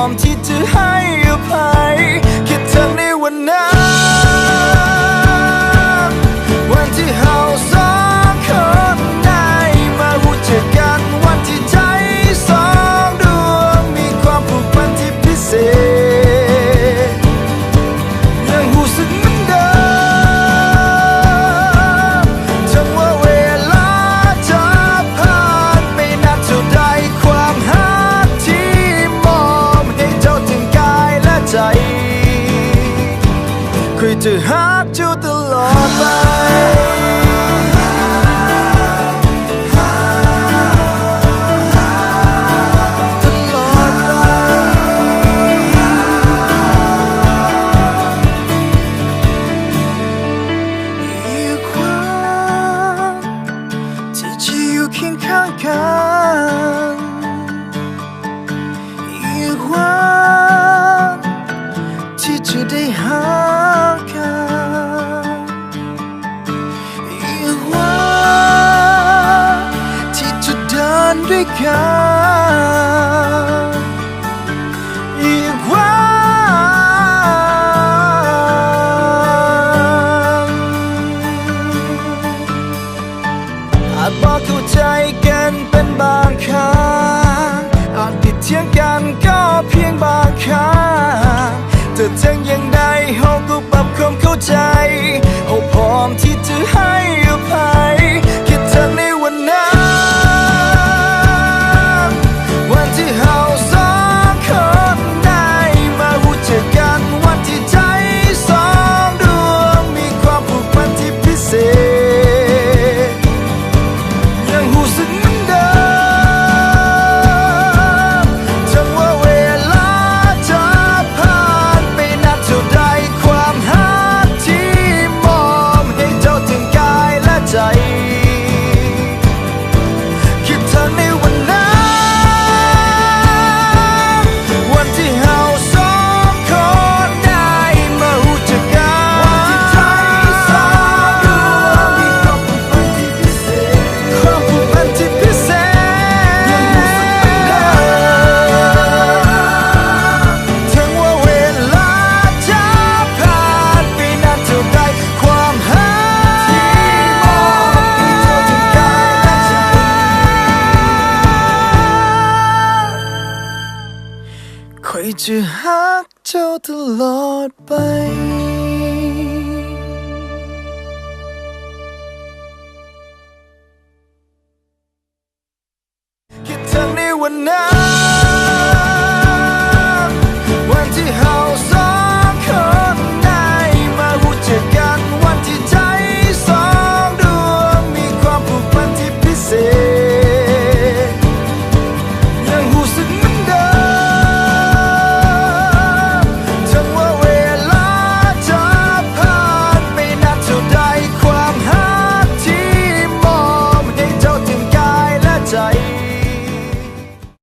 ອມທີ່ຈະໃຫ້ອະໄພ ຄິດເຖິງໃນວັນນັ້ນ ວັນທີ່ເຮົາສອງຄົນໄດ້ມາຮູ້ຈັກກັນ ວັນທີ່ໃຈສອງດວງມີຄວາມຜູກພັນທີ່ພິເສດ ຍັງຮູ້ສຶກເໝືອນເດີມ ເຖິງວ່າເວລາຈະຜ່ານໄປນານເທົ່າໃດ ຄວາມຮັກທີ່ມອບໃຫ້ເຈົ້າທັງກາຍ ແລະ ໃຈ ຂ້ອຍຈະຮັກເຈົ້າຕະຫຼອດໄປ ຕະຫຼອດໄປ ອີກວັນທີ່ຈະຢູ່ຄຽງຂ້າງກັນ ອີກວັນທີ່ຈະໄດ້ຮັກກັນ ອີກວັນທີ່ຈະເດີນດ້ວຍກັນ ອີກວັນ ອາດບໍ່ເຂົ້າໃຈກັນເປັນບາງຄັ້ງ ອາດຜິດຖຽງກັນກໍພຽງບາງຄັ້ງ ແຕ່ເຖິງຢ່າງໃດເຮົາກໍປັບຄວາມເຂົ້າໃຈ ເຮົາພ້ອມທີ່ຈະໃຫ້ອະໄພ ຄິດເຖິງໃນວັນນັ້ນ ວັນທີ່ເຮົາສອງຄົນໄດ້ມາຮູ້ຈັກກັນ ວັນທີ່ໃຈສອງດວງມີຄວາມຜູກພັນທີ່ພິເສດ ຍັງຮູ້ສຶກເໝືອນເດີມ ເຖິງວ່າເວລາຈະຜ່ານໄປນານເທົ່າໃດ ຄວາມຮັກທີ່ມອບໃຫ້ເຈົ້າທັງກາຍ ແລະ ໃຈ ຄິດເຖິງໃນວັນນັ້ນ ວັນທີ່ເຮົາສອງຄົນໄດ້ມາຮູ້ຈັກກັນ ວັນທີ່ໃຈສອງດວງມີຄວາມຜູກພັນທີ່ພິເສດ ຄວາມຜູກພັນທີ່ພິເສດ ຍັງຮູ້ສຶກເໝືອນເດີມ ເຖິງວ່າເວລາຈະຜ່ານໄປນານເທົ່າໃດ ຄວາມຮັກທີ່ມອບໃຫ້ເຈົ້າທັງກາຍ ແລະ ໃຈ ຂ້ອຍຈະຮັກເຈົ້າຕະຫຼອດໄປ ຄິດເຖິງໃນວັນນັ້